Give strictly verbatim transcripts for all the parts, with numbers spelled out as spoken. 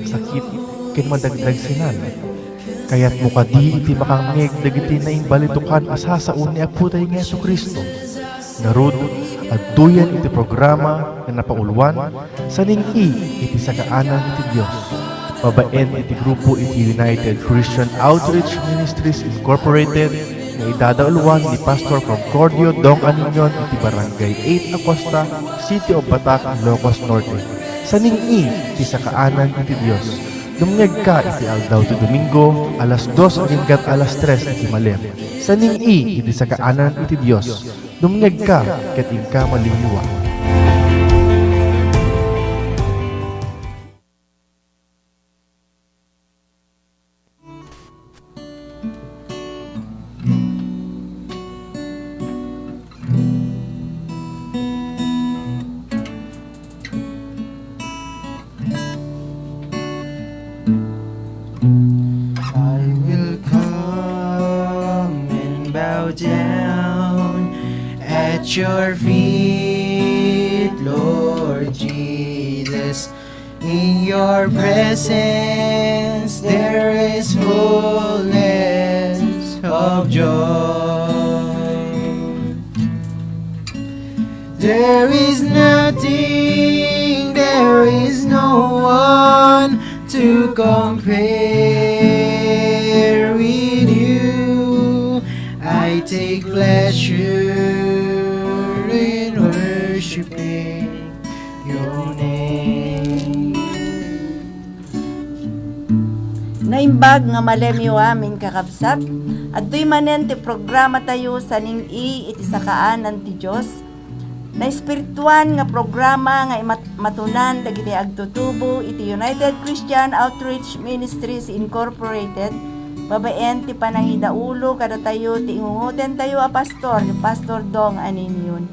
sakit, ken madagdagsenan. Kayatmo kadi iti makangngeg dagiti naimbalitokan a sasao ni Apotayo nga Jesu-Cristo? Ngarud, adtoyen iti programa nga napauluan, Saning-i iti Sakaanan iti Dios, babaen iti grupo iti United Christian Outreach Ministries Incorporated nga idadauluan ni Pastor Concordio Dong Aninion iti Barangay eight Acosta, City of Batac, Ilocos Norte. Saning-i ti Sakaanan iti Dios. Dumngegka iti aldaw ti Domingo, alas dos aginggat alas tres iti malem. Saning-i iti Sakaanan iti Dios. Dumngegka ket inka maliliwa. I will come and bow down at your feet, Lord Jesus. In your presence there is fullness of joy. There is nothing, there is no one to compare with you. I take pleasure in worshiping your name. Naimbag nga malemyo amin, kakabsat. Adtoy manen ti programatayo, Saning-i iti Sakaanan ti Dios. Naespirituan nga programa nga imat-, matunan dagiti agtutubo iti United Christian Outreach Ministries Incorporated, babaen ti panangidaulo kadatayo ti ingungotentayo a pastor, ni Pastor Dong Aninion.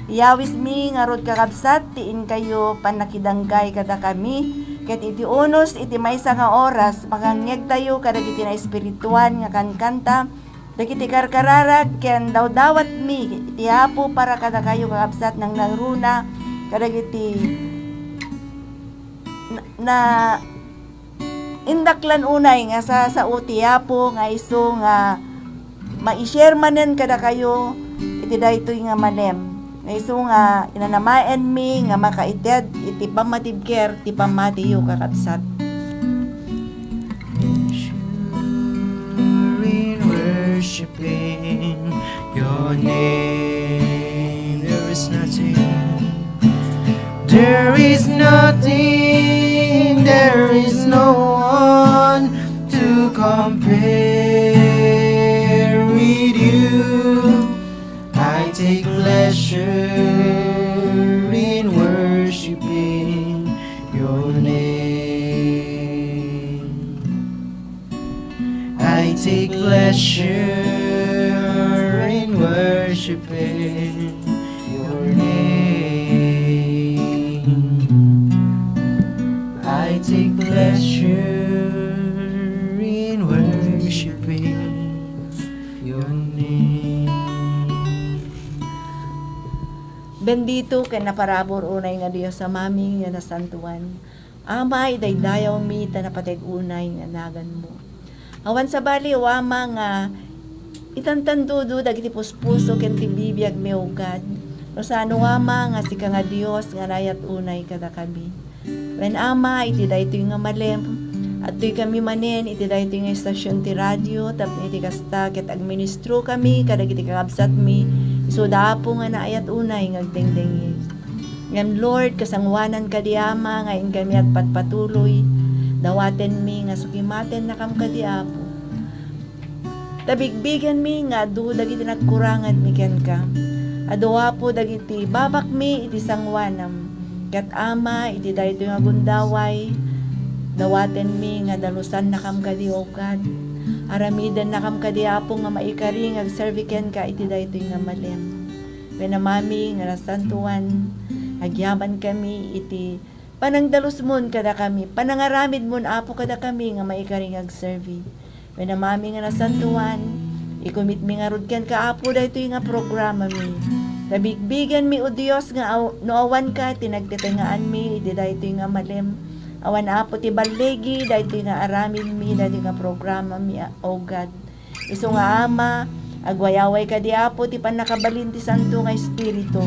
Iyawismi ngarud, kakabsat, ti inkayo pannakidanggay kadakami, ket iti unos iti maysa nga oras, makangngegtayo kadagiti naespirituan nga kankanta, dagiti karkararag ken dawdawatmi ti Apo para kadakayo, kakabsat, nangnangruna kadagiti na, na, indaklan unay nga sasao ti Apo nga isu nga mai-share manen kadakayo iti daytoy nga malem. Nga isu nga inanamaenmi nga makaited iti pammatibker ti pammatiyo, kakabsat. In worshiping your name, there is nothing, there is nothing, there is no one to compare with you. I take pleasure in worshiping your name. I take pleasure in worshiping your name. I take pleasure in worshiping your name. Bendito ken naparabur unay nga Dios Amami nga nasantoan. Ama, idaydayawmi ta napateg unay nga naganmo. Awan sabali, O Ama, nga itantandudo dagiti puspuso ken ti bibiagmi, O God. No saan, O Ama, nga sika nga Dios nga naayat unay kadakami. Wen, Ama, iti daytoy nga malem, adtoykami manen iti daytoy nga estasion ti radio tapno iti kasta ket agministrokami kadagiti kakabsatmi, isuda, Apo, nga naayat unay nga agdengdengngeg. Ngem, Lord, kasangoanan kadi, Ama, nga inkami agpatpatuloy, dawatenmi nga sukimatennakam kadi, Apo. Ta bigbigenmi nga adu dagiti nagkuranganmi kenka. Adu, Apo, dagiti babakmi iti sangoanam. Ket, Ama, iti daytoy nga gundaway, dawatenmi nga dalusannakam kadi, O God. Aramidennakam kadi, Apo, nga maikari nga agserbi kenka iti daytoy nga malem. Wen, Amami nga nasantoan, agyabankami iti panangdalusmon kadakami, panangaramidmon, Apo, kadakami nga maikari nga agserbi. Wen, Amami nga nasantoan, ikumitmi ngarud kenka, Apo, daytoy nga programami. Ta bigbigenmi, O Dios, nga aw-, no awanka ti nagtetengaanmi iti daytoy nga malem, Awan, Apo, ti balligi daytoy nga aramidmi, daytoy nga programami, O God. Isu nga, Ama, agwayaway kadi, Apo, ti pannakabalin ti Santo nga Espiritu.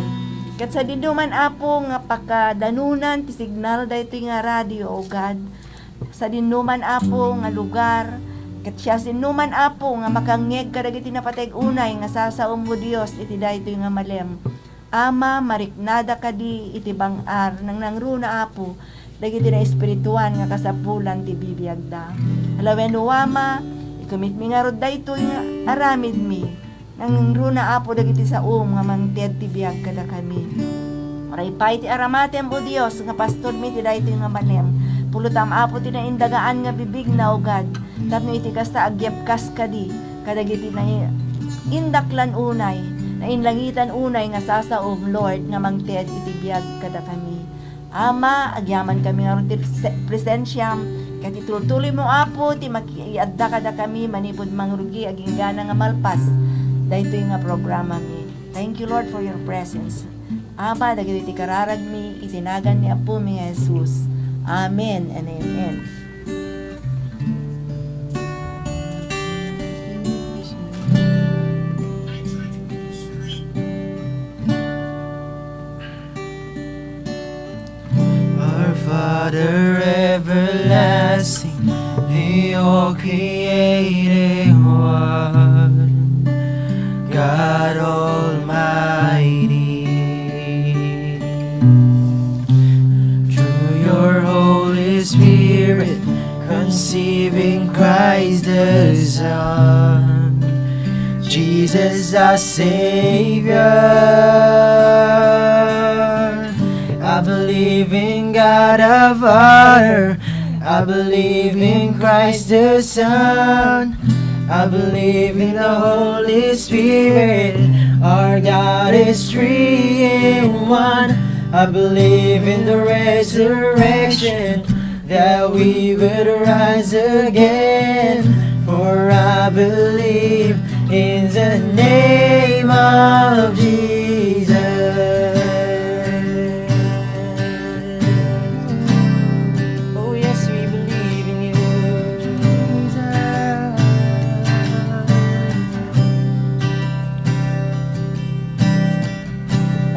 Ket sadinoman, Apo, nga pakadanunan ti signal daytoy nga radio, O God. Sadinoman, Apo, nga lugar, ket siasinoman, Apo, nga makangngeg kadagiti napateg unay nga sasaom, O Dios, iti daytoy nga malem. Ama, mariknada kadi iti bang-ar, nangnangruna, Apo, dagiti naespirituan nga kasapulan ti bibiagda. Alawen, O Ama, ikumitmi ngarud daytoy nga aramidmi. Nangnangruna, Apo, dagiti saom nga mangted ti biag kadakami. Uray pay ti aramatem, O Dios, nga pastormi ti daytoy nga malem. Pulotam, Apo, ti naindagaan nga bibigna, O God, tapno iti kasta, agyebkas kadi kadagiti nai-, indaklan unay, nainlangitan unay nga sasaom, Lord, nga mangted iti biag kadakami. Ama, agyamankami ngarud ti prese-, presensiam, ket itultuloymo, Apo, ti makiadda kadakami manipud mangrugi agingga nga malpas daytoy nga programami. Thank you, Lord, for your presence. Ama, dagiti ti kararagmi, iti nagan ni Apomi nga Jesus. Amen and amen. Our Father everlasting, the all creating one, God Almighty, through your Holy Spirit, conceiving Christ the Son, Jesus our Savior. I believe in God our Father. I believe in Christ the Son. I believe in the Holy Spirit. Our God is three in one. I believe in the resurrection, that we would rise again. For I believe in the name of Jesus. Oh yes, we believe in you, Jesus.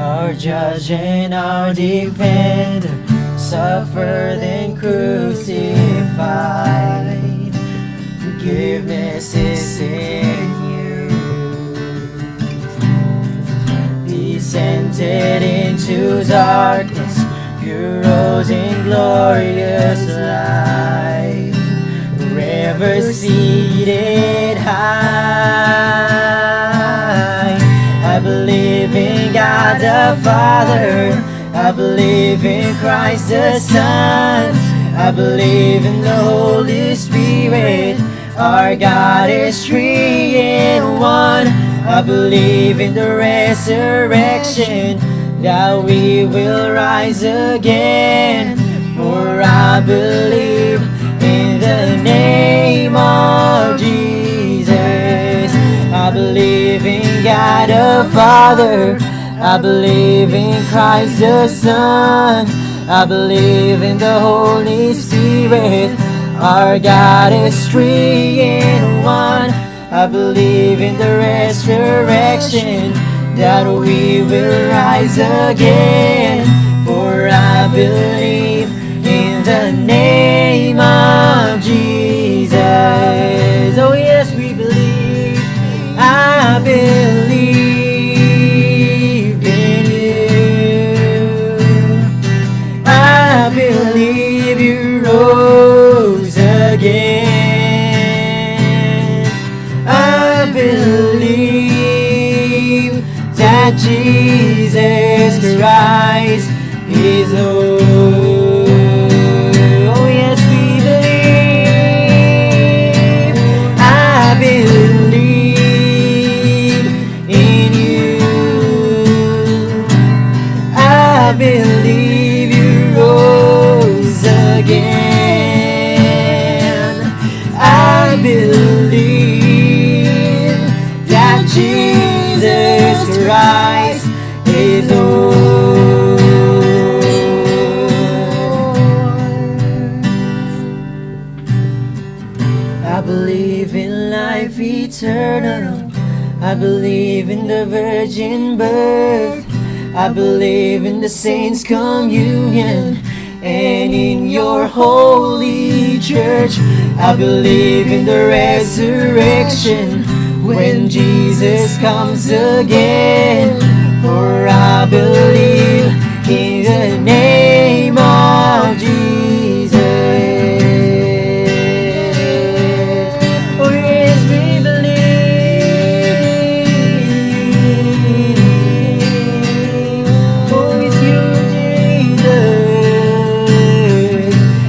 Our judge and our defender, suffered and crucified. Forgiveness is in you. Descended into darkness, you rose in glorious light. Forever seated high, I believe in God the Father. I believe in Christ the Son. I believe in the Holy Spirit. Our God is three in one. I believe in the resurrection, that we will rise again. For I believe in the name of Jesus. I believe in God the Father. I believe in Christ the Son. I believe in the Holy Spirit. Our God is three in one. I believe in the resurrection, that we will rise again. For I believe in the name of Jesus. Oh yes, we believe. I believe in you. I believe you rose again. I believe that Jesus Christ is Lord. Oh yes, we believe. I believe in you. I believe you rose again. I believe that Jesus Christ is Lord. I believe in life eternal. I believe in the virgin birth. I believe in the saints' communion and in your holy church. I believe in the resurrection when Jesus comes again. For I believe in the name of Jesus. Oh, yes, we believe. Oh, it's you, Jesus.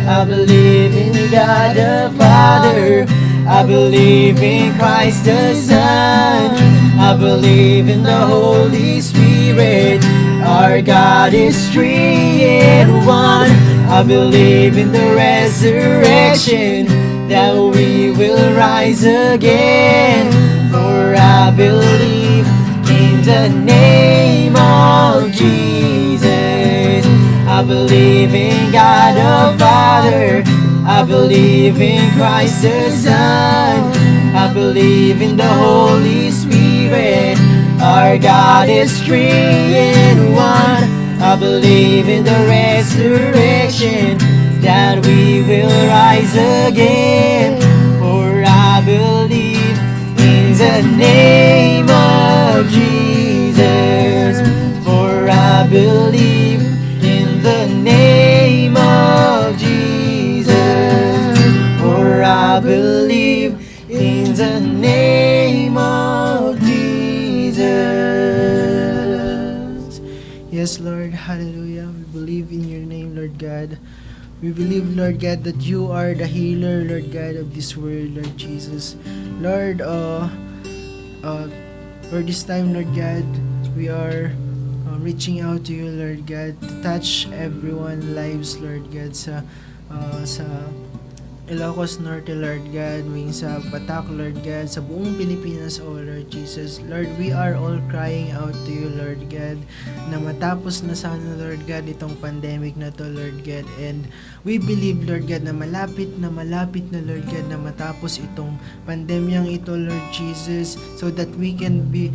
I believe in God the Father. I believe in Christ the Son. I believe in the Holy Spirit. Our God is three in one. I believe in the resurrection, that we will rise again. For I believe in the name of Jesus. I believe in God the Father. I believe in Christ the Son. I believe in the Holy Spirit. Our God is three in one. I believe in the resurrection, that we will rise again. For I believe in the name of Jesus. For I believe in the name of Jesus. For I believe in the name of Jesus. Yes, Lord. Hallelujah. We believe in your name, Lord God. We believe, Lord God, that you are the healer, Lord God, of this world, Lord Jesus. Lord, uh, uh, for this time, Lord God, we are, uh, reaching out to you, Lord God, to touch everyone lives, Lord God, sa, uh, sa Ilocos Norte, Lord God, maging sa Batac, Lord God, sa buong Pilipinas, oh Lord Jesus. Lord, we are all crying out to you, Lord God, na matapos na sana, Lord God, itong pandemic na to, Lord God. And we believe, Lord God, na malapit na, malapit na, Lord God, na matapos itong pandemyang ito, Lord Jesus, so that we can be,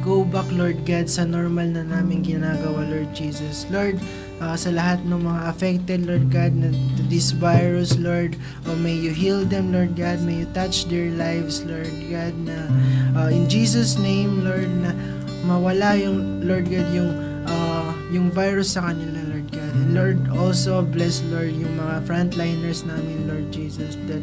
go back, Lord God, sa normal na naming ginagawa, Lord Jesus. Lord, ah, sa lahat ng mga affected, Lord God, na to this virus, Lord, oh, may you heal them, Lord God. May you touch their lives, Lord God, na, ah, in Jesus' name, Lord, na mawala yung, Lord God, yung, ah, yung virus sa kanila, Lord God. And Lord, also bless, Lord, yung mga frontliners namin, Lord Jesus, that,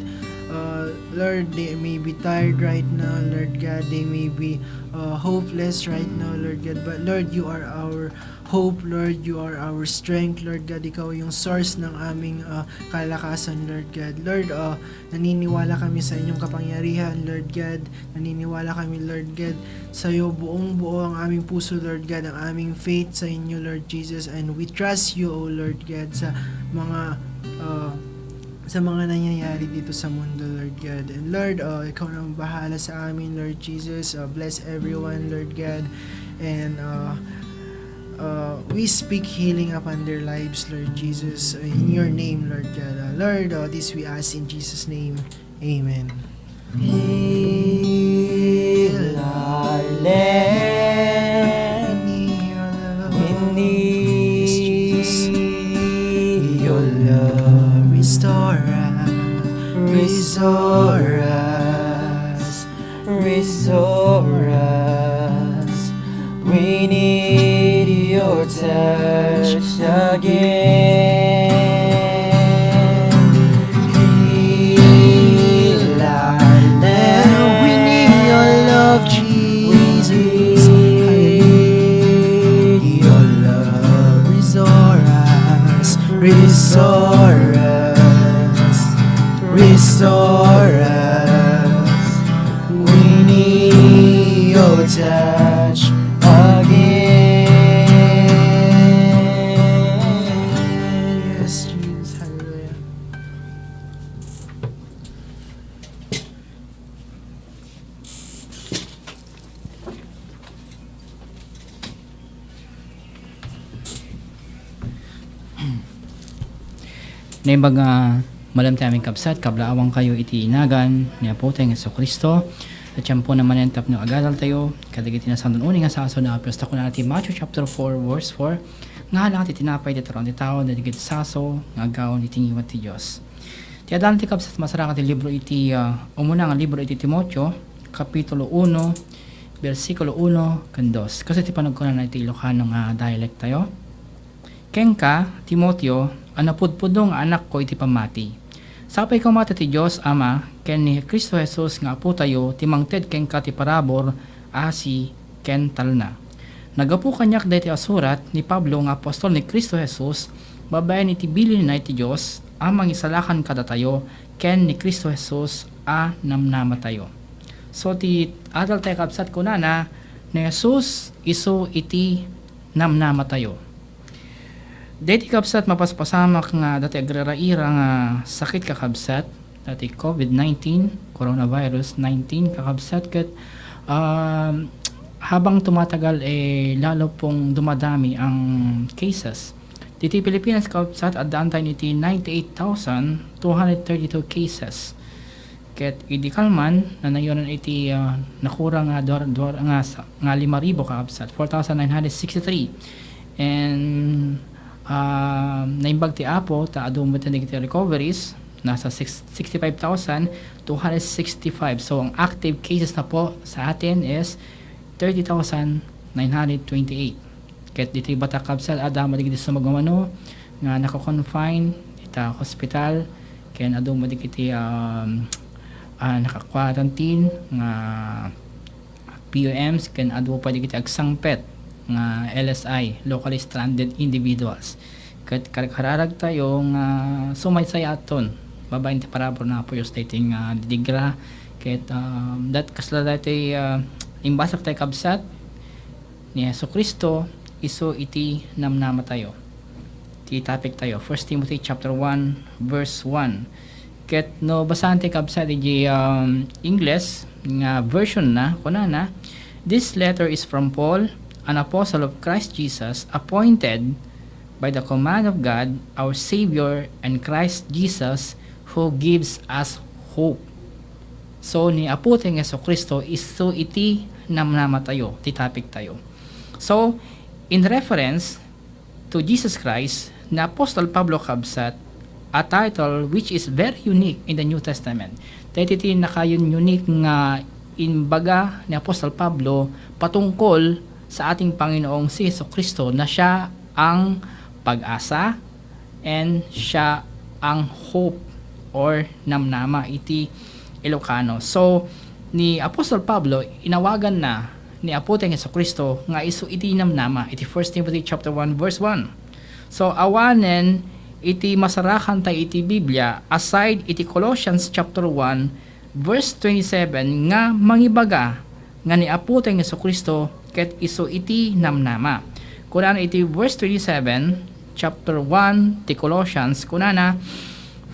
uh, Lord, they may be tired right now, Lord God. They may be, uh, hopeless right now, Lord God. But Lord, you are our hope, Lord. You are our strength, Lord God. Ikaw yung source ng aming, uh, kalakasan, Lord God. Lord, uh, naniniwala kami sa inyong kapangyarihan, Lord God. Naniniwala kami, Lord God, sa'yo. Buong buo ang aming puso, Lord God, ang aming faith sa inyo, Lord Jesus. And we trust you, O Lord God, sa mga, uh, sa mga nangyayari dito sa mundo, Lord God. And Lord, uh, ikaw na ang bahala sa amin, Lord Jesus. Uh, bless everyone, Lord God. And, uh, uh, we speak healing upon their lives, Lord Jesus, uh, in your name, Lord God. Uh, Lord, uh, this we ask in Jesus' name. Amen. Heal our land. We need your love. Restore us. Restore us. Restore us. We need your touch again. Heal our land. We need your love, Jesus. Hallelujah. Your love, restore us, restore us, restore us. We need your touch again. Yes, Jesus. Hallelujah. Naimbag nga Malem ti amin kabsat, kablaawankayo iti inagan ni Apotayo nga Jesu-Cristo. Ket tiempo na manen tapno agadaltayo kadagiti nasantoan uni nga sasawen a Dios. Ta kunana ti Matthew chapter four, verse four, nga alang ti tinapay ti turon ti tao, dagiti sasawen nga aggaw iti ngiwat ti Dios. Ti adan ti kabsat, masarakan ti libro iti, ah, umuna nga libro iti Timoteo, kapitulo uno, bersikulo uno ken dos. Kastoy ti panagkunana iti Ilocano nga dialect tayo. Kenka, Timoteo, a napudpudno nga anakko iti pammati. Sapay koma ta ti Dios Ama ken ni Cristo Jesus nga Apotayo ti mangted kenka ti parabur, asi, ken talna. Naggapu kaniak daytoy a surat ni Pablo nga apostol ni Cristo Jesus, babaen iti bilinna iti Dios a mangisalakan kadatayo ken ni Cristo Jesus a namnamatayo. So, ti adal tayo, kabsat, kunana, ni Jesus isu iti namnamatayo. Daytoy, kabsat, mapaspasamak nga dati agraraira nga sakit, kakabsat, dati covid nineteen, coronavirus nineteen, kakabsat, ket, um, habang tumatagal, eh, lalo pong dumadami ang cases. Ditoy Pilipinas, kabsat, addaan tayo iti ninety-eight thousand two hundred thirty-two cases. Ket idi kalman, nanayunan iti, ah, nakura nga duar-, duar-, nga sa-, nga lima ribu, kakabsat, four thousand nine hundred sixty-three. And, ah, naimbag ti Apo, ta adu met dagiti recoveries, nasa six, sixty-five thousand two hundred sixty-five. So, ang active cases na po sa atin is thirty thousand nine hundred twenty-eight. Ket ditoy batak, kabsat, adda met dagiti sumagmamano nga naka-confine ita hospital, ken adu met dagiti, um, ah, naka-quarantine nga P U Ms, ken adu pay dagiti agsangpet nga L S I, locally stranded individuals. Ket karkararag tayo nga sumaysayaton babaen ti parabur ni Apo Dios daytoy nga didigra. Ket, um, dat-, kasla daytoy, ah, imbasag tayo, kabsat, ni Jesu-Cristo, isu iti namnamatayo. Ti topic tayo, First Timothy chapter one, verse one. Ket no basaan ti, kabsat, iti, um, Ingles nga version na, kunana, "This letter is from Paul, an apostle of Christ Jesus, appointed by the command of God, our Savior, and Christ Jesus, who gives us hope." So, ni Apo tayo nga Jesu-Cristo, isu iti namnamatayo, ti topic tayo. So, in reference to Jesus Christ, ni Apostol Pablo, kabsat, a title which is very unique in the New Testament. Daytoy ti naka-unique nga imbaga ni Apostol Pablo patungkol sa ating Panginoong si Jesu-Cristo na siya ang pag-asa, and siya ang hope or namnama iti Ilocano. So, ni Apostol Pablo, inawagan na ni Apo tayo Jesu-Cristo nga isu iti namnama iti First Timothy chapter one, verse one. So, awanen iti masarakan tayo iti Biblia, aside iti Colossians chapter one, verse twenty-seven, nga mangibaga nga ni Apo tayo Jesu-Cristo ket isu iti namnama. Kunana iti verse twenty-seven, chapter one ti Colossians, kunana,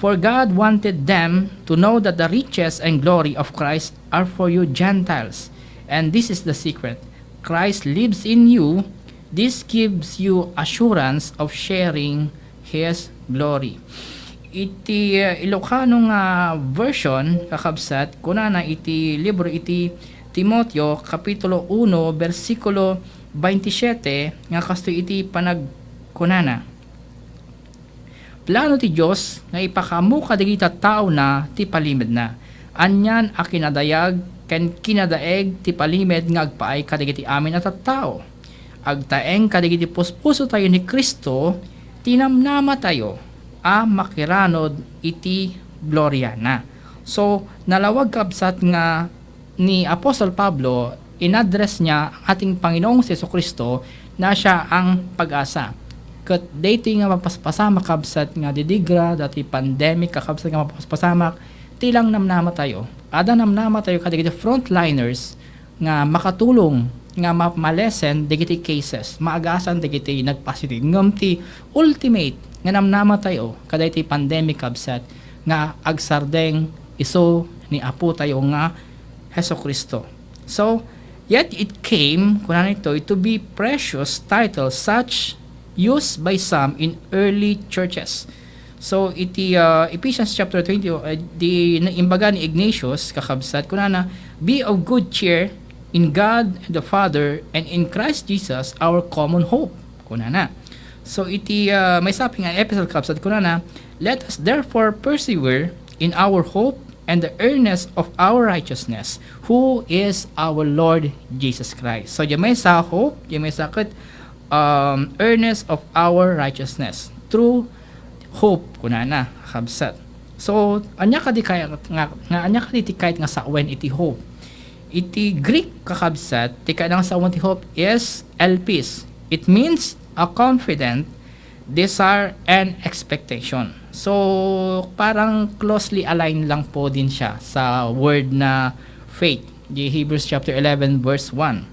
"For God wanted them to know that the riches and glory of Christ are for you Gentiles. And this is the secret. Christ lives in you. This gives you assurance of sharing His glory." Iti, uh, Ilocano nga version, kakabsat, kunana iti libro iti Timoteo, kapitulo uno, bersikulo twenty-seven, nga kastoy iti panagkunana, "Plano ti Dios nga ipakaammo kadagiti tattaona ti palimedna. Anian a kinadayag ken kinadaeg ti palimed nga agpaay kadagiti amin a tattao. Agtaeng kadagiti puspusotayo ni Cristo ti namnamatayo a makiranod iti gloriana." So, nalawag, kabsat, nga ni Apostol Pablo, inaddress niya ang ating Panginoong Jesu-Cristo na siya ang pag-asa. Ket daytoy nga mapaspasamak, kabsat, nga didigra dati pandemic, kakabsat, nga mapaspasamak, ti lang namnamatayo. Adda namnamatayo kadagiti frontliners nga makatulong nga ma-, ma-lessen dagiti cases, maagasan dagiti nagpositive. Ngem ti ultimate nga namnamatayo kadaytoy pandemic, kabsat, nga agsardeng isu ni Apotayo nga Jesu-Cristo. So, yet it came, kunana ditoy, to be precious title such used by some in early churches. So, iti, ah, Ephesians chapter twenty, ah, di naimbaga ni Ignatius, kakabsat, kunana, "Be of good cheer in God the Father and in Christ Jesus, our common hope." Kunana. So, iti, ah, maysa pay nga epistle, kakabsat, kunana, "Let us therefore persevere in our hope and the earnest of our righteousness, who is our Lord Jesus Christ." So, diay maysa hope, diay maysa ket, um, earnest of our righteousness through hope, kunana, kakabsat. So, ania kadi kayat nga, nga ania kadi ti kayat nga sawen iti hope? Iti Greek, kakabsat, ti kayat nga sawen ti hope is elpis. It means a confident desire and expectation. So, parang closely aligned lang po din siya sa word na faith, di Hebrews chapter eleven, verse one.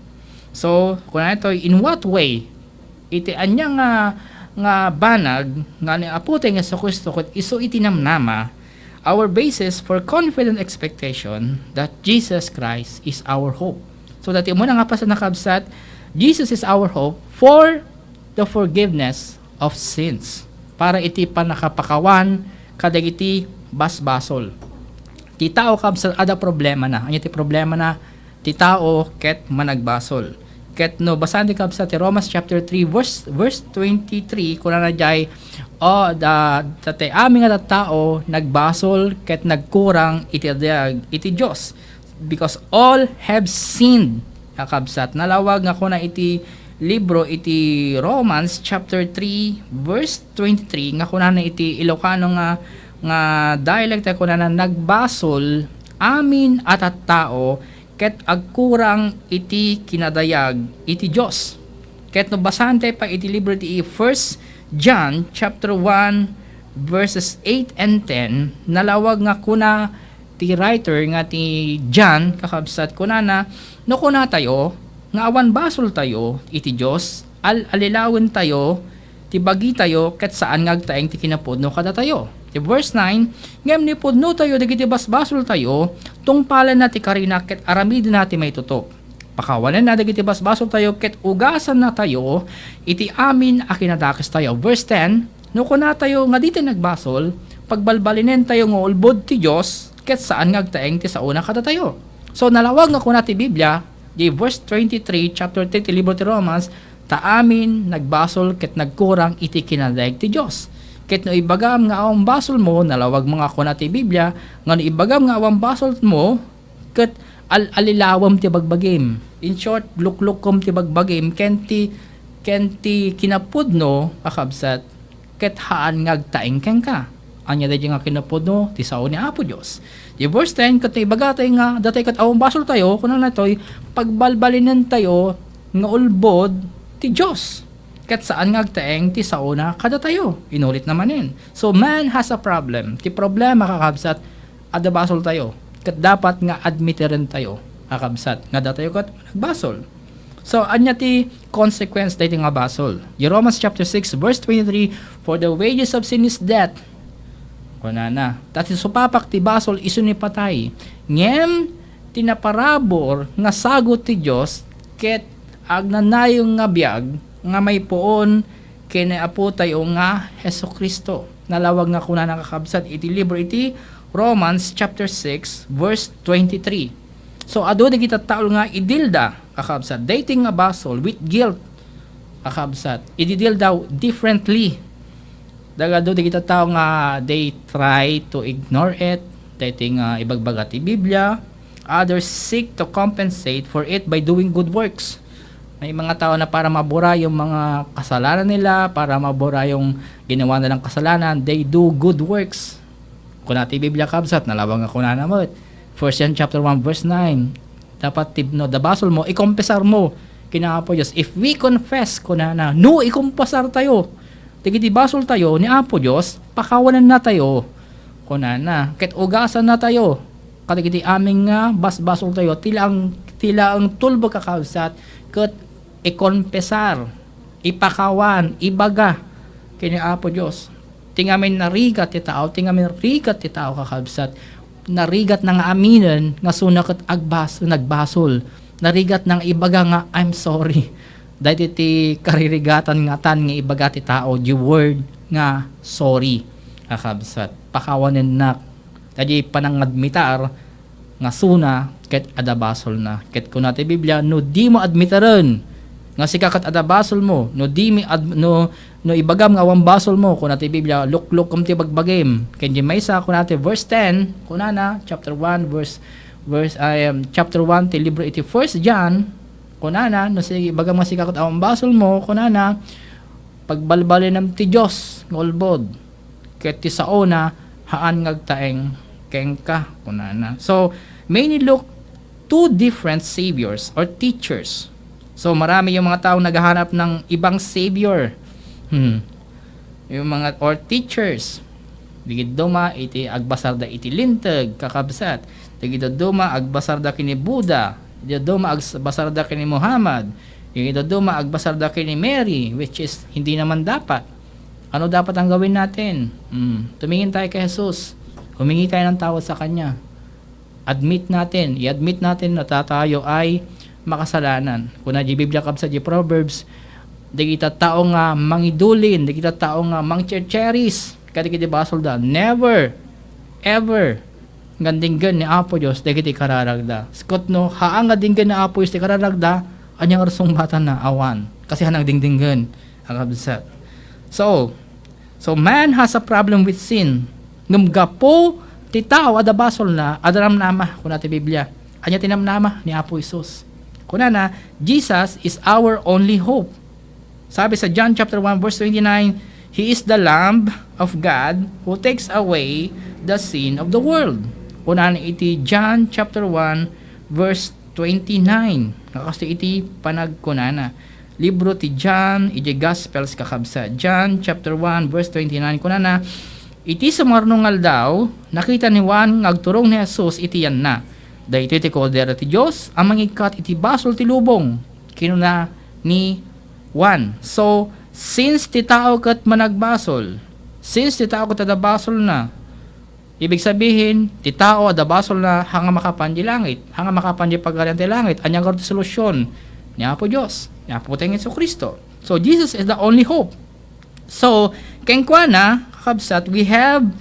So, kunana ito, in what way? Iti ania nga, nga banag nga ni Apo tayo nga Jesu-Cristo ket isu iti namnama, our basis for confident expectation that Jesus Christ is our hope. So, dati mo na nga pasan, kakabsat, Jesus is our hope for the forgiveness of sins. Para iti pannakapakawan kadagiti basbasol. Ti tao, kabsat, adda problemana. Ania ti problemana? Ti tao ket managbasol. Ket no basaen ti, kabsat, ti Romans chapter three, verse, verse twenty-three, kunana diay, "O, da, dati amin nga tattao nagbasol ket nagkurang iti dayag iti Dios." Because all have sinned, kakabsat. Nalawag nga kuna iti libro iti Romans chapter three, verse twenty-three, nga kunana iti Ilocano nga, nga dialect, kunana, "Nagbasol amin a tattao ket agkurang iti kinadayag iti Dios." Ket no basaen tayo pa iti libro iti First John chapter one, verses eight and ten, nalawag nga kuna ti writer nga ti John, kakabsat, kunana, no kunatayo nga awan basoltayo iti Dios, al-alilawentayo ti bagitayo ket saan nga agtaeng ti kinapudno kadatayo. Ti verse nine, ngem no ipudnotayo dagiti basbasoltayo, tungpalenna ti karina ket aramidenna ti maitutop. Pakawanenna dagiti basbasoltayo ket ugasannatayo iti amin a kinadakestantayo. Verse ten, no kunatayo nga ditoy nagbasol, pagbalbalinentayo nga ulbod ti Dios ket saan nga agtaeng ti saona kadatayo. So, nalawag nga kuna ti Biblia, di verse twenty-three, chapter three ti libro ti Romans, ta amin nagbasol ket nagkurang iti kinadayag ti Dios. Ket no ibagam nga awan basolmo, nalawag mo nga kuna ti Biblia, nga no ibagam nga awan basolmo, ket al-alilawem ti bagbagim. In short, luklukkom ti bagbagim ken ti, ken ti kinapudno, kakabsat, ket haan nga agtaeng kenka. Ania daydiay nga kinapudno? Ti sao ni Apo Dios. Di verse ten, ket no ibagatay nga, datayo ket awan basoltayo, kunana daytoy, pagbalbalinentayo nga ulbod ti Dios. Ket saan nga agtaeng ti saona kadatayo. Inulitna manen. So, man has a problem. Ti problema, kakabsat, adda basoltayo. Ket dapat nga admitirentayo, kakabsat, nga datayo ket nagbasol. So, ania ti consequence daytoy nga basol? Di Romans chapter six, verse twenty-three, "For the wages of sin is death." Kunana, "Ta ti supapak ti basol isu ni patay. Ngem ti naparabur nga sagut ti Dios ket agnanayong nga biag nga maipuon ken ni Apotayo nga Jesu-Cristo." Nalawag nga kunana, kakabsat, iti libro iti Romans chapter six, verse twenty-three. So, adu dagiti tattao nga idilda, kakabsat, daytoy nga basol with guilt, kakabsat. Ididilda differently. Dagadu dagiti tattao nga they try to ignore it, daytoy nga ibagbaga ti Biblia. Others seek to compensate for it by doing good works. May mga tao na para mabura yung mga kasalanan nila, para mabura yung ginawa nilang kasalanan, they do good works. Kuna ti Biblia, kabsat, nalawag nga kunana met. First John chapter one, verse nine. Dapat ti, no, da basolmo, ikompesar mo ken Apo Dios. If we confess, kunana, no, ikompesar tayo dagiti basoltayo ni Apo Dios, pakawanennatayo, kunana, ket ugasannatayo kadagiti amin nga basbasoltayo. Ti laeng, ti laeng tulbek, kakabsat, ket ikompesar, ipakawan, ibaga ken ni Apo Dios. Ti ngamin narigat ti tao, ti ngamin rigat ti tao, kakabsat, narigatna nga aminen nga isuna ket agbas-, nagbasol. Narigatna nga ibaga nga, "I'm sorry." Daytoy ti karirigatan nga atan nga ibaga ti tao, the word nga sorry. kakabsat. Pakawanennak. Daydi panangadmitar nga suna ket adda basolna. Ket kuna ti Biblia, no dimo admiteren nga sika ket adda basolmo, no dimi ad-, no, no ibagam nga awan basolmo, kuna ti Biblia, luklukkom ti bagbagim. Ken diay maysa, kuna ti verse ten, kunana, chapter one, verse, verse, ay, um, chapter one ti libro iti First John, kunana, no si-, ibagam nga sika ket awan basolmo, kunana, pagbalbalinem ti Dios nga ulbod, ket ti saona, haan nga agtaeng kenka, kunana. So, many look two different saviors or teachers. So, marami yung mga taong naghahanap ng ibang savior. Hmm. Yung mga, or teachers. Dagiti dadduma iti agbasarda iti linteg, kakabsat. Dagiti dadduma agbasarda ken ni Buddha. Dagiti dadduma agbasarda ken ni Muhammad. Dagiti dadduma agbasarda ken ni Mary, which is hindi naman dapat. Ano dapat ang gawin natin? Hmm. Tumingin tayo kay Jesus. Humingi tayo ng tawad sa Kanya. Admit natin, i-admit natin na ta-, tayo ay makasalanan. Kuna diay Biblia, kabsat, diay Proverbs, dagiti tao nga mangidulin, dagiti tao nga mangchercheris kadagiti basolda, never, ever, nga dinggen ni Apo Dios dagiti kararagda. Ket no, haan nga dinggen ni Apo Dios ti kararagda, ania nga rusungbatanna? Awan. Kasi haan nga dingdinggen, kakabsat. So, So, man has a problem with sin. Ngem gapu ti tao, adda basolna, adda namnama, kuna ti Biblia. Ania ti namnama ni Apo Jesus? Kunana, "Jesus is our only hope." Sabi sa John chapter one, verse twenty-nine, "He is the Lamb of God who takes away the sin of the world." Kunana iti John chapter one, verse twenty-nine. Nga kastoy iti panagkunana. Libro ti John, iti Gospels, kakabsat. John chapter one, verse twenty-nine, kunana, "Iti sumarno nga aldaw, nakita ni Juan nga agturong ni Jesus iti yanna. Daytoy ti Kordero ti Dios a mangikkat iti basol ti lubong," kinuna ni Juan. So, since ti tao ket managbasol, since ti tao ket adda basolna, ibig sabihin, ti tao adda basolna, haan nga makapan di langit, haan nga makapan di Pagarian ti langit. Ania ngarud ti solusyon? Ni Apo Dios, ni Apo tayong Jesu-Cristo. So, Jesus is the only hope. So, kenkuana, kakabsat, we have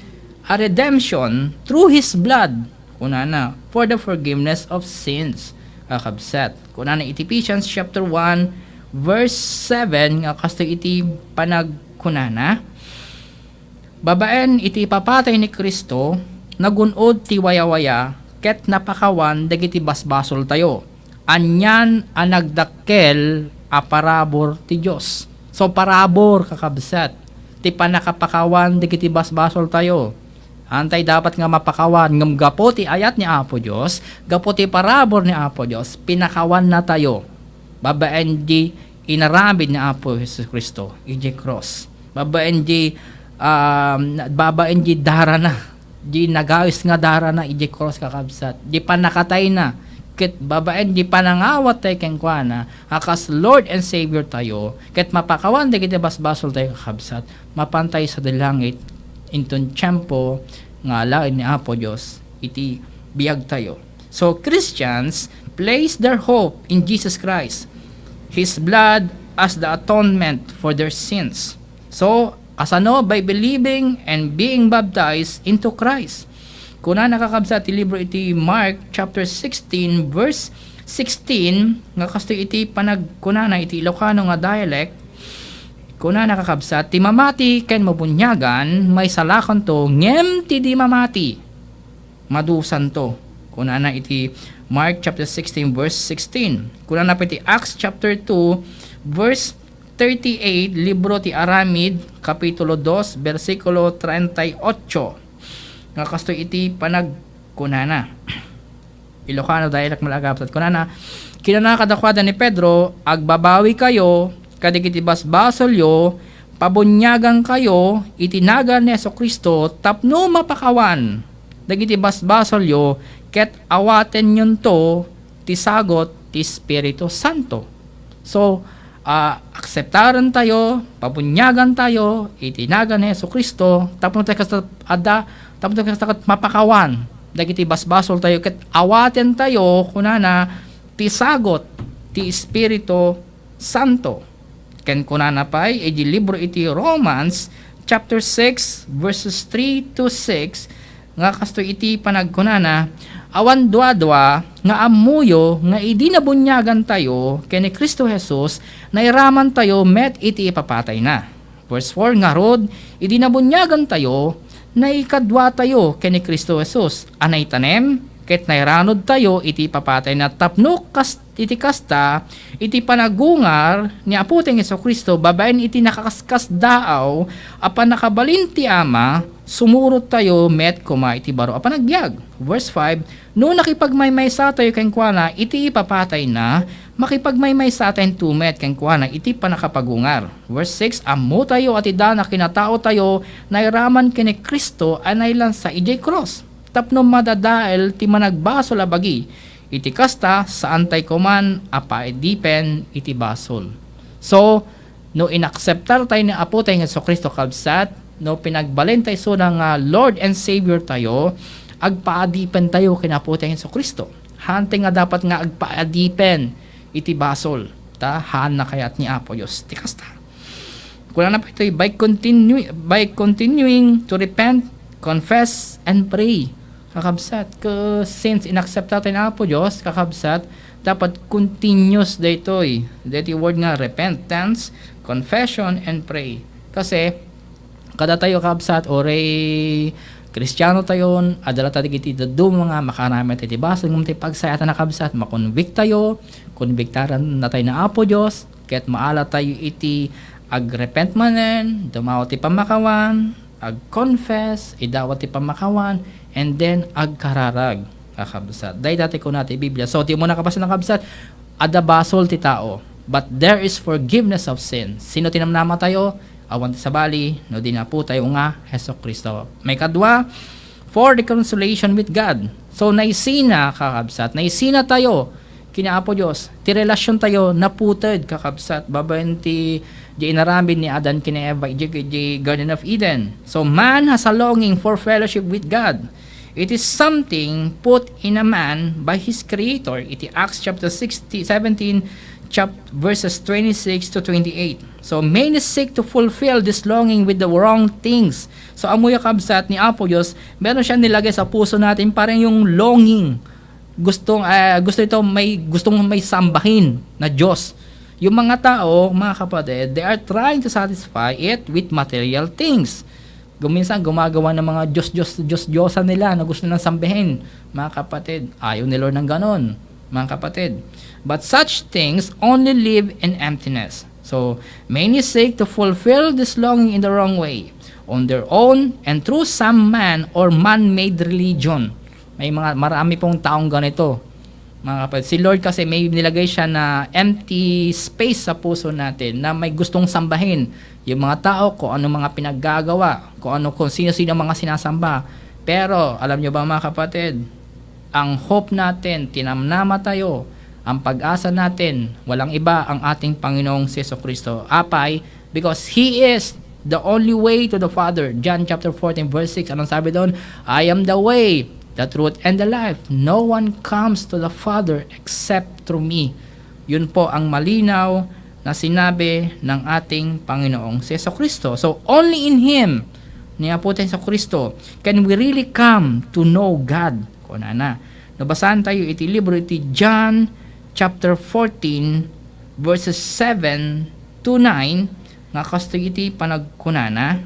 a redemption through His blood. Kunana, "For the forgiveness of sins," kakabsat. Kunana iti Ephesians chapter one, verse seven, nga kastoy iti panagkunana, "Babaen iti ipapatay ni Cristo, nagun-od ti wayawaya, ket napakawan dagiti basbasoltayo. Anian a nagdakkel a parabur ti Dios." So, parabur, kakabsat, ti pannakapakawan dagiti basbasoltayo. Haantay dapat nga mapakawan, ngem gapu ti ayat ni Apo Dios, gapu ti parabur ni Apo Dios, pinakawannatayo babaen di inaramid ni Apo Jesu-Cristo idiay krus. Babaen di, um, babaen di darana, di nagawis nga darana idiay krus, kakabsat. Di pannakatayna, ket babaen di panangawat tayo kenkuana, a kas Lord and Savior tayo, ket mapakawan dagiti basbasoltayo, kakabsat, mapan tayo sadi langit, inton tiempo nga alaen ni Apo Dios iti biagtayo. So, Christians place their hope in Jesus Christ, His blood as the atonement for their sins. So, kasano? By believing and being baptized into Christ. Kunana, kakabsat, ti libro iti Mark chapter sixteen, verse sixteen, nga kastoy iti panagkunana iti Ilocano nga dialect, kunana, kakabsat, "Ti mamati ken mabuniagan, maisalakanto, ngem ti di mamati, madusanto." Kunana iti Mark chapter sixteen, verse sixteen. Kunana pay iti Acts chapter two, verse thirty-eight, libro ti Aramid, kapitulo dos, bersikulo treinta y ocho. Nga kastoy iti panagkunana. Ilocano dialect, mga kakabsat. Kunana, kinuna kadakuada ni Pedro, "Agbabawikayo kadagiti basbasolyo, pabuniagankayo iti nagan ni Jesu-Cristo tapno mapakawan dagiti basbasolyo ket awatenyonto ti sagut ti Espiritu Santo." So, ah, akseptarentayo, pabuniagantayo iti nagan ni Jesu-Cristo tapno tayo kasta adda, tapno tayo kasta ket mapakawan dagiti basbasoltayo ket awatentayo, kunana, ti sagut ti Espiritu Santo. Ken kunana pay iti libro iti Romans chapter six, verses three to six, nga kastoy iti panagkunana, "Awan duadua nga ammoyo nga idi nabuniagantayo ken ni Cristo Jesus, nairamantayo met iti ipapatayna." Verse four, "Ngarud, idi nabuniagantayo, naikaduatayo ken ni Cristo Jesus a naitanem, ket nairanudtayo iti ipapatayna tapno kas-, iti kasta, iti panagungar ni Apotayo Jesu-Cristo babaen iti nakaskasdaaw a pannakabalin ti Ama, sumurottayo met koma iti baro a panagbiag." Verse five, "No nakipagmaymaysatayo kenkuana iti ipapatayna, makipagmaymaysatayo met kenkuana iti pannakapagungar." Verse six, "Ammotayo a ti dana kinataotayo nairaman ken ni Cristo a nailansa idiay krus, tapno madadael ti managbasol a bagi. Iti kasta, saantay koman a paadipen iti basol." So, no inakseptartay ni Apotayo Jesu-Cristo, kabsat, no pinagbalintay isuna nga Lord and Savior tayo, agpaadipentayo ken Apotayo Jesu-Cristo. Hantay nga dapat nga agpaadipen iti basol, ta haan na kayat ni Apo Dios ti kasta. Kunana pa itoy, "By continu-, by continuing to repent, confess, and pray." Kakabsat, ke-, since inaksepta tayo ni Apo Dios, kakabsat, dapat continuous daytoy. Daytoy word nga repentance, confession, and pray. Kasi, kada tayo, kabsat, uray Kristiano tayon, adda la tayo iti dadduma nga makaramid iti basol, ngem ti pagsayaatanna, kabsat, makonbiktayo, konbiktaran na tayo na Apo Dios, ket maala tayo iti agrepent manen, dumawa ti pammakawan, ag-confess, idawat ti pammakawan, and then agkararag, kakabsat. Dayta ti kuna ti Biblia. So, ti umuna, kabsat, kakabsat, adda basol ti tao, but there is forgiveness of sin. Sino ti namnama tayo? Awan ti sabali, no di ni Apo tayo nga Jesu-Cristo. Maikadua, for reconciliation with God. So, naisina, kakabsat, naisina tayo ken ni Apo Dios. Ti relasyon tayo naputed, kakabsat, babaen ti, di inaramid ni Adan ken ni Eva iti, iti Garden of Eden. So, man has a longing for fellowship with God. It is something put in a man by his Creator. Iti Acts chapter sixty, seventeen, chap-, verses twenty-six to twenty-eight. So, many seek to fulfill this longing with the wrong things. So, ammoyo, kabsat, ni Apo Dios, meron siya nilagay sa puso natin, parang yung longing. Gustong, ah, gusto ito, may, gustong may sambahin na Dios. Yung mga tao, mga kapatid, they are trying to satisfy it with material things. Guminsan, gumagawa ng mga Diyos, Diyos, Diyos, Diyosan nila na gusto nilang sambihin. Mga kapatid, ayaw ni Lord ng ganon, mga kapatid. But such things only live in emptiness. So, many seek to fulfill this longing in the wrong way, on their own, and through some man or man-made religion. May mga, marami pong taong ganito. Mga kapatid, si Lord kasi may nilagay siya na empty space sa puso natin na may gustong sambahin. Yung mga tao, kung ano mga pinaggagawa, kung ano, kung sino-sino mga sinasamba. Pero, alam nyo ba, mga kapatid, ang hope natin, tinamnama tayo, ang pag-asa natin, walang iba ang ating Panginoong Seso Kristo. Apay, because He is the only way to the Father. John chapter fourteen, verse six, anong sabi doon? "I am the way, the truth, and the life. No one comes to the Father except through me." Yun po ang malinaw na sinabi ng ating Panginoong si Yesu Kristo. So, only in Him, ni Apo Hesu Kristo, can we really come to know God. Kunana. Nabasaan tayo iti libro iti John chapter fourteen, verses seven to nine, nga kastoy iti panagkunana.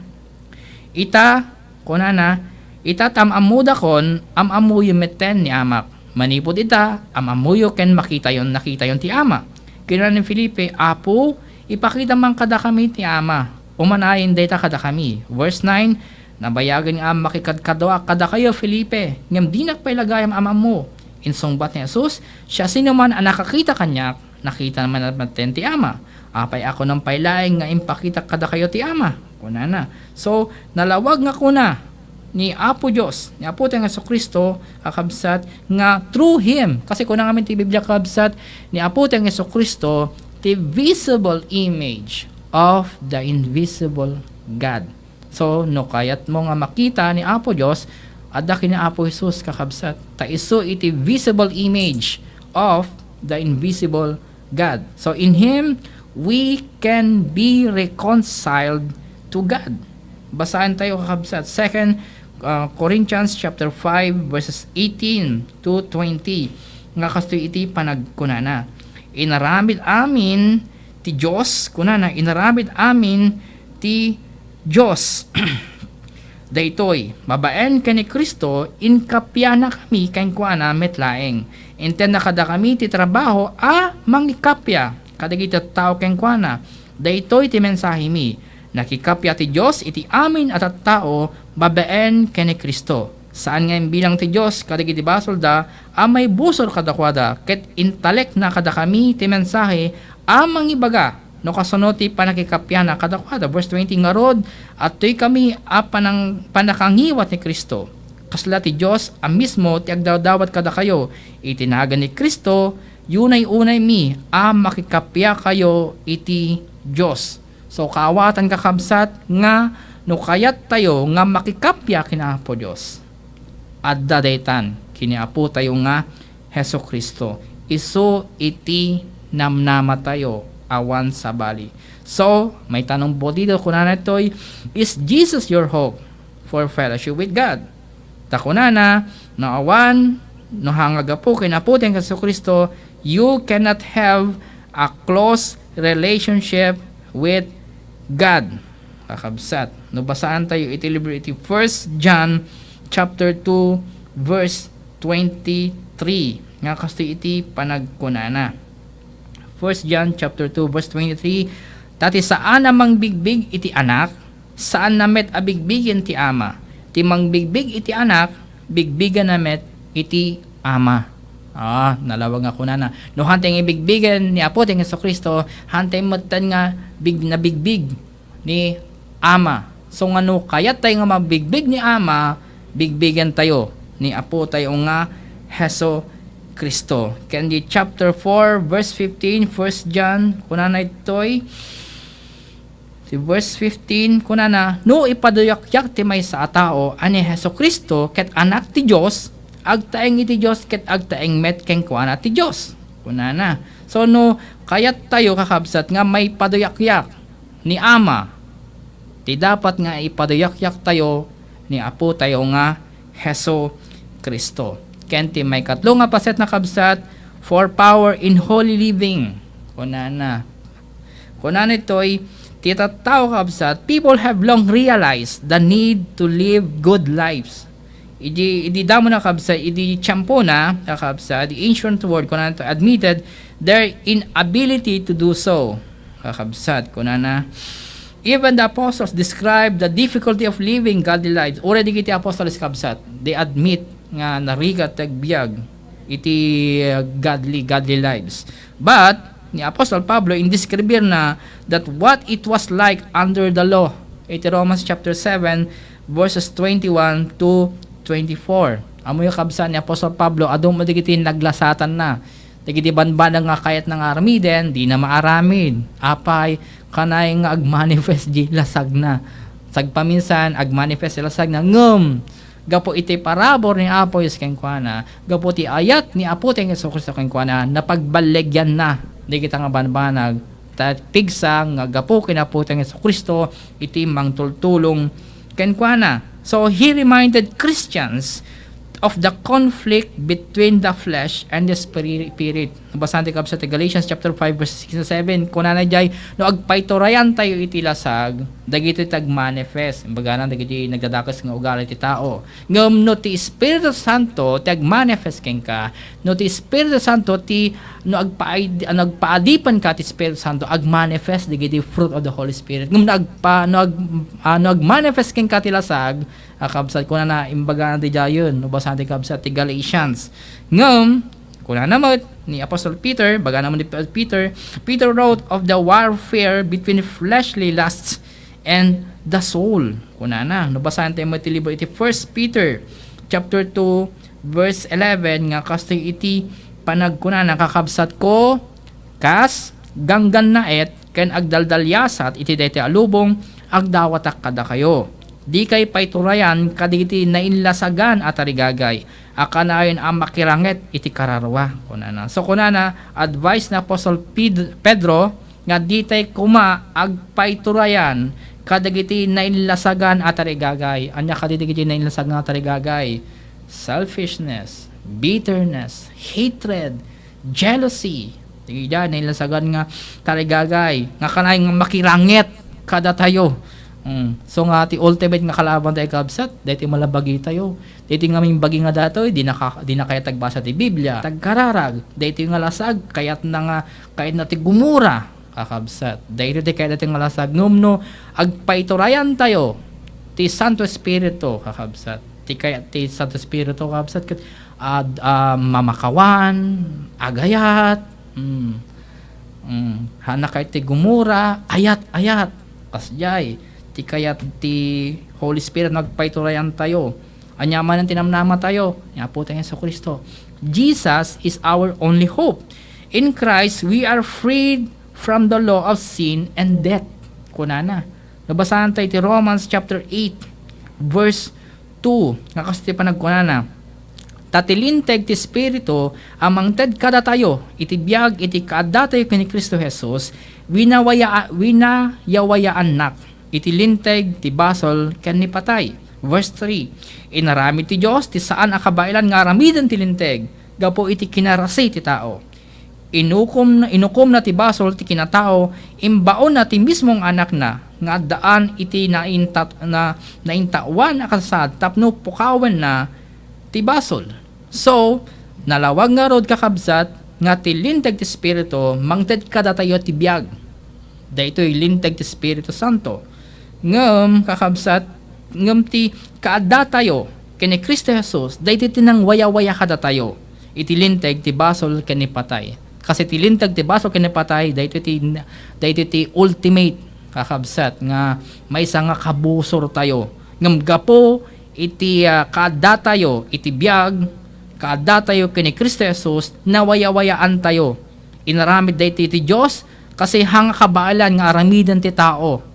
Ita, kunana, "Ita, ta am-ammodakon, am-ammoyo metten ni Amak. Manipud ita, am-ammoyo ken makitayon, nakitayon ti Ama." Kinuna ni Felipe, "Apo, ipakita man kadakami ti Ama. Umanayon dayta kadakami." Verse nine, "Nabayagen nga makikadkaduaak kadakayo, Felipe, ngem dinak pay la gayam am-ammo." Insungbat ni Jesus, "Siasinoman a nakakita kaniak, nakita man metten ti Ama. Apay a kunam pay laeng nga impakitak kadakayo ti Ama?" Kunana. So, nalawag nga kuna ni Apo Dios, ni Apo tayong Jesu-Cristo, kakabsat, nga through Him. Kasi kuna ngamin ti Biblia, kakabsat, ni Apo tayong Jesu-Cristo, the visible image of the invisible God. So, no kayatmo nga makita ni Apo Dios, adda ken ni Apo Jesus, kakabsat. Ta isu iti visible image of the invisible God. So, in Him, we can be reconciled to God. Basaentayo, kakabsat, Second, uh, Corinthians chapter five, verses eighteen to twenty, nga kastoy iti panagkunana, "Inaramid amin ti Dios," kunana, "inaramid amin ti Dios." Daytoy, babaen ken ni Cristo, inkappianakami kenkuana met laeng. Intedna kadakami ti trabaho a mangikappia kadagiti tattao kenkuana. Daytoy ti mensahemi. Nakikappia ti Dios iti amin a tattao babaen ken ni Cristo. Saan nga imbilang ti Dios kadagiti basolda a maibusor kadakuada, ket intalekna kadakami ti mensahe a mangibaga no kasano ti pannakikappiana kadakuada. Verse twenty, ngarud, adtoykami a panang-, pannakangiwat ni Cristo. Kasla ti Dios a mismo ti agdawdawat kadakayo iti nagan ni Cristo. Unay-unaymi a makikappiakayo iti Dios. So, kaawatan, kakabsat, nga no kayattayo nga makikappia ken Apo Dios, adda daytan ken ni Apotayo nga Jesu-Cristo. Isu iti namnamatayo awan sabali. So, mayta no pudido, kunana ditoy, "Is Jesus your hope for fellowship with God?" Ta kunana, no awan, no ha nga gapu ken Apotayo nga Jesu-Cristo, you cannot have a close relationship with God. Kakabsat, no basaantayo iti libro iti First John chapter two, verse twenty-three, nga kastoy iti panagkunana. First John chapter two, verse twenty-three, "Ta ti saan a mangbigbig iti Anak, saanna met a bigbigen ti Ama. Ti mangbigbig iti Anak, bigbigenna met iti Ama." Ah, nalawag nga kunana. No hantay nga ibigbigen ni Apotayo nga Jesu-Cristo, hantay metten nga big-, nabigbig ni Ama. So, nga no kayattayo nga mabigbig ni Ama, bigbigentayo ni Apotayo nga Jesu-Cristo. Ken di chapter four, verse fifteen, First John, kunana ditoy, ti verse fifteen, kunana, "No ipaduyakyak ti maysa a tao a ni Jesu-Cristo ket Anak ti Dios, agtaeng iti Dios ket agtaeng met kenkuana ti Dios." Kunana. So, no kayattayo, kakabsat, nga maipaduyakyak ni Ama, ti dapat nga ipaduyakyak tayo ni Apo tayo nga Hesu Kristo. Ken ti maikatlo nga paset na kabsat, for power in holy living. Kunana. Kunana itoy, ti tattao kabsat, people have long realized the need to live good lives. Idi, idi damo na kabsat, idi tiempo na, kakabsat, the ancient world, kunana ito, admitted their inability to do so. Kakabsat, kunana, even the apostles describe the difficulty of living godly lives. Uray dagiti apostoles, kabsat, they admit nga narigat ti agbiag iti, uh, godly, godly lives. But, ni Apostol Pablo, indescribir na that what it was like under the law. Iti Romans chapter seven, verses twenty-one to twenty-four. Ammoyo, kabsat, ni Apostol Pablo, adu met dagiti naglasatan na. Dagiti banbanag nga kayatna nga aramiden, dina maaramid. Apay, kanay nga agmanifest di lasagna. Sagpaminsan, agmanifest di lasagna. Ngem, gapu iti parabur ni Apo Dios kenkuana, gapu ti ayat ni Apo ti Jesu-Cristo kenkuana, napagballegianna dagita nga banbanag, ta pigsa nga gapu ken Apo ti Jesu-Cristo iti mangtultulong kenkuana. So, he reminded Christians of the conflict between the flesh and the spiri-, spirit. Nabasaan ti kabsat ti Galatians chapter five, verse six to seven. Kunana diay, no agpaiturayan tayo iti lasag, dagitoy ti agmanifest. Imbagana dagiti nagdadakes nga ugali ti tao. Ngem no ti Espiritu Santo ti agmanifest kenka, no ti Espiritu Santo ti, no agpaid-, no agpaadipenka ti Espiritu Santo, agmanifest dagiti fruit of the Holy Spirit. Ngem no agpa-, no ag-, ah, no agmanifest kenka ti lasag, a kabsat, kunana, imbagana ti diayen, no basaan ti kabsat ti Galatians. Ngem, kunana met ni Apostle Peter, bagana met ni Peter, Peter wrote of the warfare between fleshly lusts and the soul. Kunana, no basaen tayo met ti libro iti First Peter chapter two, verse eleven, nga kastoy iti panagkunana, kakabsatko, kas ganggannaet ken agdaldaliasat iti daytoy a lubong, agdawatak kadakayo. Dikay paiturayan kadagiti nainlasagan a tarigagay a kanayon a makiranget iti kararua, kunana. So, kunana, advice ni Apostol Ped-, Pedro nga ditay koma agpaiturayan kadagiti nainlasagan a tarigagay. Ania kadi dagiti nainlasagan a tarigagay? Selfishness, bitterness, hatred, jealousy. Dagiti nainlasagan nga tarigagay nga kanay nga makiranget kadatayo. Mm. So nga ti ultimate nga kalaban tayo, kabsat, daytoy malabagi tayo. Daytoy nga mimbagi nga datoy, di naka-, di na kayat agbasa ti Biblia. Tagkararag, daytoy nga lasag, kayatna nga, kayatna ti gumura, kakabsat. Daytoy ti kayatna ti nga lasag. Ngem no, agpaiturayan tayo ti Santo Espiritu, kakabsat. Ti kayat ti Santo Espiritu, kakabsat, ket, ah, ah, mamakawan, agayat, mm, mm, hana kayat ti gumura, ayat, ayat. Kasdiay, ti kayat ti Holy Spirit nga agpaiturayan tayo. Ania manen ti namnama tayo? Ni Apo tayo Jesu-Cristo. Jesus is our only hope. In Christ, we are freed from the law of sin and death. Kunana. Nabasahan tayo ti Romans chapter eight, verse two, nga kastoy ti panagkunana, "Ta ti linteg ti Espiritu a mangted kadatayo iti biag iti kaaddatayo ken ni Cristo Jesus, winawaya-, winayawayaannak iti linteg ti basol ken ni patay." Verse three, "Inaramid ti Dios ti saan a kabaelan nga aramiden ti linteg gapu iti kinarasi ti tao. Inukom-, inukomna ti basol ti kinatao, imbaonna ti mismo nga Anakna, nga addaan iti naintat-, na, naintawan a kasasaad tapno pukawenna ti basol." So, nalawag ngarud, kakabsat, nga ti linteg ti Espiritu mangted kadatayo ti biag. Daytoy linteg ti Espiritu Santo. Ngem, kakabsat, ngem ti kaaddatayo ken ni Cristo Jesus, daytoy ti nangwayawaya kadatayo iti linteg ti basol ken ni patay. Kasi ti linteg ti basol ken ni patay, daytoy ti, daytoy ti ultimate, kakabsat, nga maysa nga kabusor tayo. Ngem gapu iti, ah, kaaddatayo iti biag, kaaddatayo ken ni Cristo Jesus, nawayawayaantayo. Inaramid daytoy ti Dios, kasi hanga kabaelan nga aramiden ti tao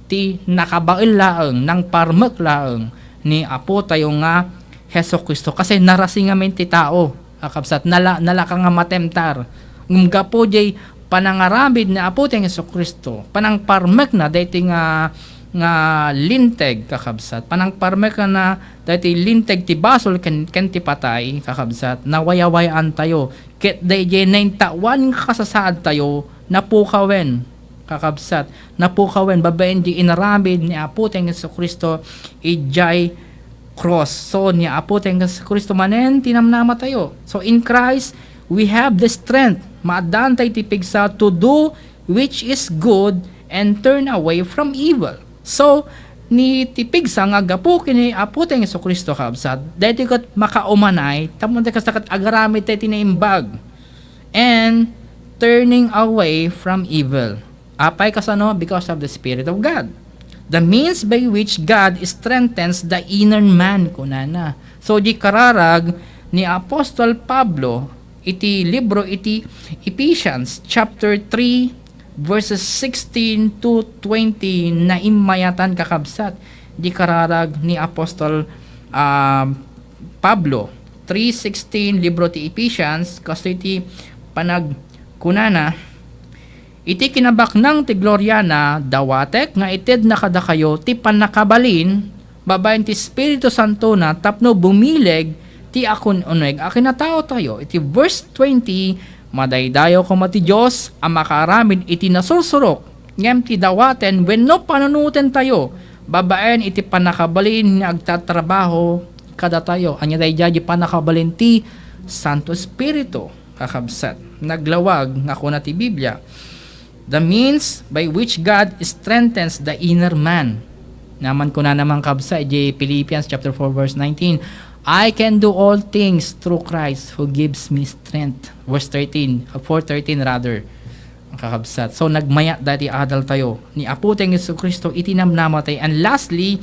ti nakabael laeng, nangparmek laeng ni Apo tayo nga Jesu-Cristo. Kasi narasi ngamin ti tao, kakabsat, nala-, nalaka nga matemtar. Ngem gapu diay panangaramid ni Apo tayo Jesu-Cristo, panangparmekna daytoy nga, nga linteg, kakabsat, panangparmekna daytoy linteg ti basol ken, ken ti patay, kakabsat, nawayawayaantayo. Ket daydiay naintawan nga kasasaadtayo, napukawen, kakabsat, napukawen babaen di inaramid ni Apo tayo Jesu-Cristo idiay cross. So, ni Apo tayo Jesu-Cristo manen ti namnamatayo. So, in Christ, we have the strength. Maaddaan tayo ti pigsa to do which is good and turn away from evil. So, ni ti pigsa nga aggapu ken ni Apo tayo Jesu-Cristo, kabsat, daytoy ket makaumanay, tapno ti kasta ket agaramid tayo ti naimbag and turning away from evil. Apay kasano? Because of the Spirit of God. The means by which God strengthens the inner man, kunana. So, di kararag ni Apostol Pablo iti libro iti Ephesians chapter three, verses sixteen to twenty, naimmayatan, kakabsat, di kararag ni Apostol, ah, Pablo. Three sixteen, libro ti Ephesians, kastoy ti panagkunana, "Iti kinabaknang ti gloriana, dawatek nga itedna kadakayo ti pannakabalin babaen ti Espiritu Santona tapno bumileg ti akun-uneg a kinataotayo." Iti verse twenty, "Madaydayaw koma ti Dios a makaaramid iti nasursurok, ngem ti dawaten wenno panunotentayo babaen iti pannakabalin nga agtatrabaho kadatayo." Ania daydiay ti pannakabalin ti Santo Espiritu, kakabsat. Naglawag nga kuna ti Biblia, "The means by which God strengthens the inner man." Naman kuna naman, kabsa, iti Philippians chapter four, verse nineteen, "I can do all things through Christ who gives me strength." Verse thirteen, uh, four thirteen rather, kakabsat. So, nagmayat dati adal tayo ni Apo tayo Jesu-Cristo iti namnama tayo. And lastly,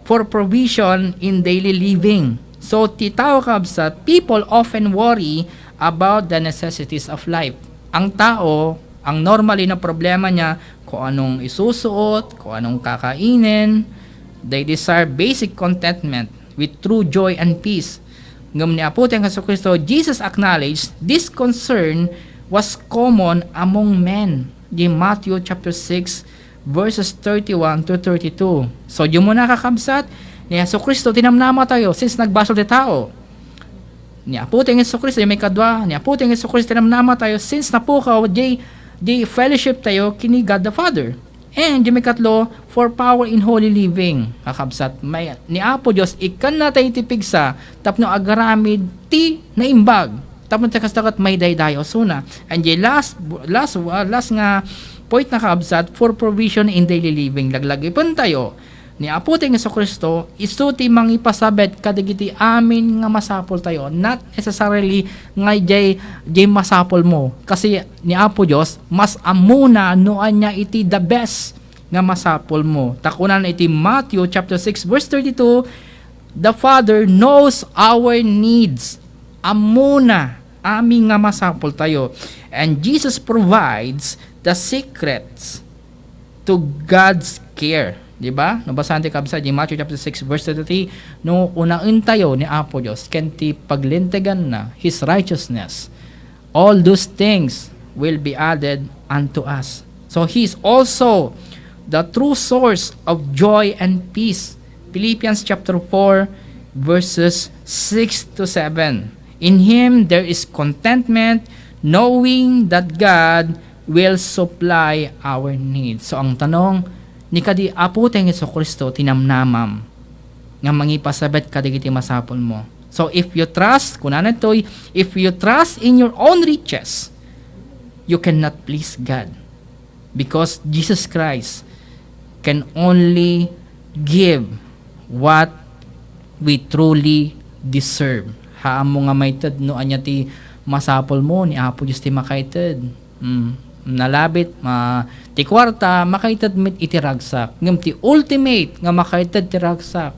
for provision in daily living. So, ti tao, kabsat, people often worry about the necessities of life. Ang tao, ang normally na problema niya, kung anong isusuot, kung anong kakainin. They desire basic contentment with true joy and peace. Ngem ni Apo tayo Jesu-Cristo, Jesus acknowledged this concern was common among men. Di Matthew chapter six, verses thirty-one to thirty-two. So, diay umuna, kakabsat, ni Jesu-Cristo ti namnama tayo since nagbasol ti tao. Ni Apo tayo nga Jesu-Cristo, diay maikadua, ni Apo tayo nga Jesu-Cristo ti namnama tayo since napukaw diay, diay fellowship tayo ken ni God the Father. And diay maikatlo, for power in holy living. Kakabsat, may, ni Apo Dios, ikkanna tayo ti pigsa tapno agaramid ti naimbag. Tapno ti kasta ket maidaydayaw suna. And diay last, last, uh, last nga point, kakabsat, for provision in daily living. Laglagipen tayo ni Apo tayo nga Jesu-Cristo, isu ti mangipasabet kadagiti amin nga masapul tayo. Not necessarily nga diay, diay masapul mo. Kasi ni Apo Dios, mas ammona no ania iti the best nga masapul mo. Ta kunana iti Matthew chapter six, verse thirty-two, "The Father knows our needs." Ammona amin nga masapul tayo. And Jesus provides the secrets to God's care. Di ba? Nabasaan ti kabsat, di Matthew chapter six, verse thirty-three, no unaen tayo ni Apo Dios, ken ti paglinteganna, His righteousness, all those things will be added unto us. So He is also the true source of joy and peace. Philippians chapter four, verses six to seven. In Him there is contentment, knowing that God will supply our needs. So, ang tanong, ni kadi Apo tayo Jesu-Cristo, tinamnamam nga mangipasabet kadagiti masapul mo. So, if you trust, kunana toy, if you trust in your own riches, you cannot please God. Because Jesus Christ can only give what we truly deserve. Haanmo nga maited no ania ti masapul mo, ni Apo Dios ti makaited. Mm. Nalabit, ma-, ti kuarta, makaited met iti ragsak. Ngem ti ultimate nga makaited ti ragsak,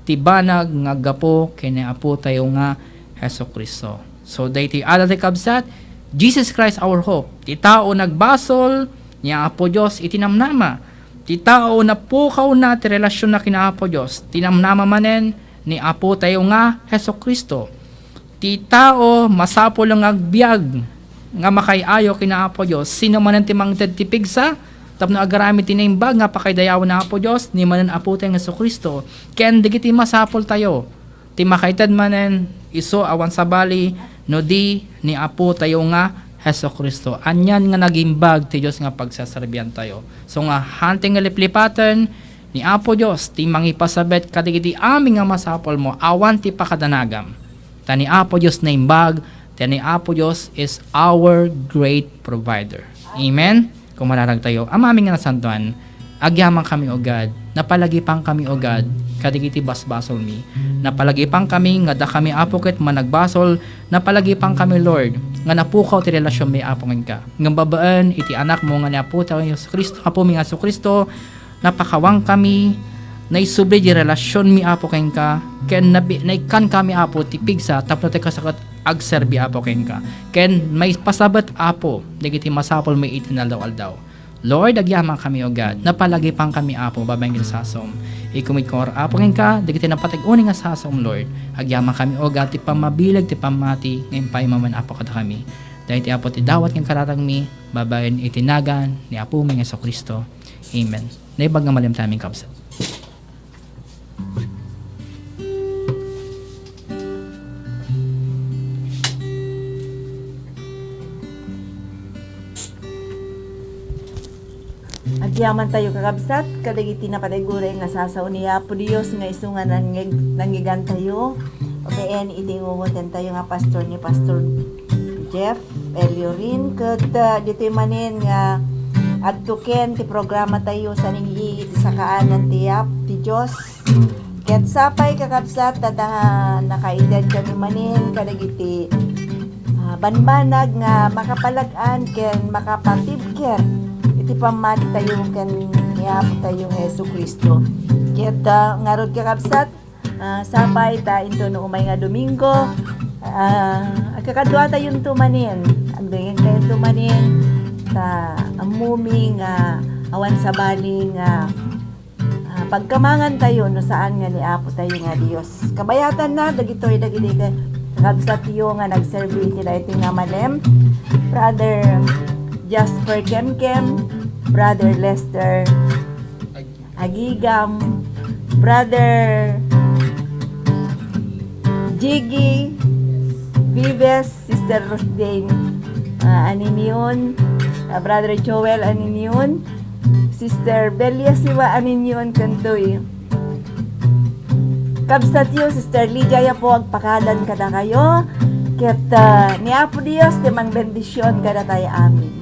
ti banag nga aggapu ken ni Apo tayo nga Jesu-Cristo. So, daytoy adal ti kabsat, Jesus Christ our hope. Ti tao nagbasol, ni Apo Dios iti namnama. Ti tao napukawna ti relasionna ken Apo Dios. Ti namnama manen ni Apo tayo nga Jesu-Cristo. Ti tao masapul nga agbiag nga makaay-ayo ken Apo Dios. Sino manen ti mangted ti pigsa tapno agaramid ti naimbag nga pakaidayawan ni Apo Dios, ni manen Apo tayo nga Jesu-Cristo. Ken dagiti masapul tayo, ti makaited manen isu awan sabali no di ni Apo tayo nga Jesu-Cristo. Anian nga nagimbag ti Dios nga pagsaserbian tayo. So nga, hanteng nga liplipaten ni Apo Dios ti mangipasabet kadagiti amin nga masapul mo awan ti pakadanagam. Ta ni Apo Dios naimbag, ta ni Apo Dios is our great provider. Amen? Kumararag tayo. Ama amin nga nasantoan, agyamankami, O God, napalagipankami, O God, kadagiti basbasolmi. Napalagipankami nga dakami, Apo, ket managbasol, napalagipankami, Lord, nga napukaw ti relasionmi, Apo, kenka. Ngem babaen iti Anakmo nga ni Apo tayo Jesu-Cristo, Apomi nga Jesu-Cristo, napakawankami, naisubli ti relasionmi, Apo, kenka, ken nabi-, naikkankami, Apo, ti pigsa tapno ti kasta ket agserbi, Apo, kenka. Ken maipasabet, Apo, dagiti masapulmi iti naldaw-aldaw. Lord, agyamankami, O God, napalagipankami, Apo, babaen iti sasom. Ikumit ko, Apo, kenka, dagiti napateg-uni nga sasom, Lord. Agyamankami, O God, ti pammabileg, ti pammati, nga impaimaman, Apo, kadakami. Daytoy, Apo, ti dawat nga kararagmi, babaen iti nagan ni Apomi nga Jesu-Cristo. Amen. Naimbag nga malem ti amin, kabsat. Agyaman tayo, kakabsat, kadagiti napateg-uni nga sasaw ni Apo Dios nga isu nga nangngeg-, nangngegentayo. Babaen iti ingungotentayo nga pastor ni Pastor Jeff Eliorin, ket, ah, ditoy manen nga agtuken ti programa tayo, sanigi iti sakaanan ti Yap-, ti Dios. Ket sapay, kakabsat, ta, ta nakaited kami manen kadagiti, ah, banbanag nga makapalag-an ken makapatibker iti pammati tayo ken ni Apo tayo Jesu-Cristo. Ket, ah, ngarud, kakabsat, ah, sapay ta intono umay nga Domingo, ah, agkakaduatayonto manen, agdengngegkayonto manen, ta ammomi nga awan sabali nga, ah, pagkamangan tayo no saan nga ni Apo tayo nga Dios. Kabayatanna, dagitoy dagiti ka-, kakabsatyo nga nagserbi iti daytoy nga malem, Brother Jasper Kemkem, Brother Lester Agigam, Brother Jiggy Vives, Sister Rosdane, ah, Aninion, ah, Brother Joel Aninion, Sister Belia Siwa Aninion, kantoy. Kabsatyo, Sister Lydia Yapo, agpakalan kadakayo, ket, ah, ni Apo Dios ti mangbendision kadatayo amin.